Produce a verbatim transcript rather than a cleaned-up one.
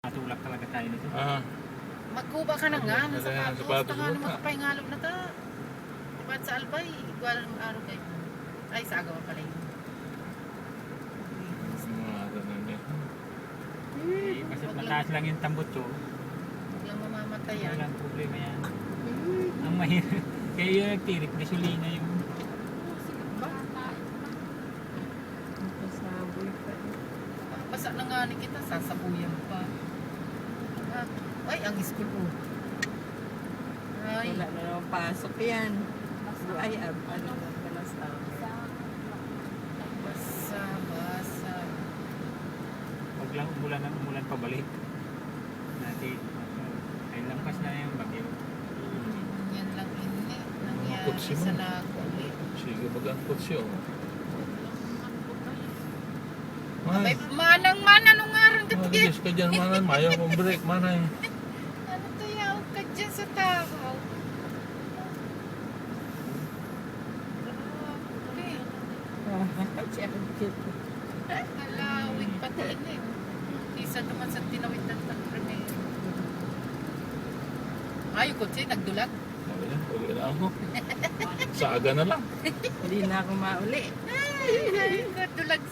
Matulak talaga tayo nito. Ah, Magkuba ka na nga ng Ano yan, sapatos. sapatos Tangan mo mo pa. Kapahingalog na ta. Diba sa Albay, igual ang araw kayo. Ay, sa agaw pala yun. Mga ano na yan. Eh, basta mataas lang yung tambutso. Huwag lang mamamatayan. Walang problema yan. Ang mahirap. Kaya yung nagtirik, gasolina yung Pasaboy pa. Basa na nga ni kita, sasabuyan pa. Ah, ay, ang school oh. Ay, Wala na naman pasok yan. Ay, ab, ano na pala sa basa, basa. Huwag lang umulan ng umulan pabalik. Dati, ay lampas na yung bagyo. Yan lang ini. Mga Nangyari kutsi sa mo. Naga ulit. Sige, baga ang kutsi, oh. Abay, Ay, manang, manang, nung aran ka mga tiyan. Diyos ka dyan, manay. Mayo akong break, manay. Ano to yaw ka dyan sa tao? Grabe. Halawig pati ini. Isa naman sa tinawid ng tagprimero. Ay, kutsi, nagdulag. Sabi niya, uwi na ako. Sa aga na lang. Hindi na ako mauli. Ay, nagdulag.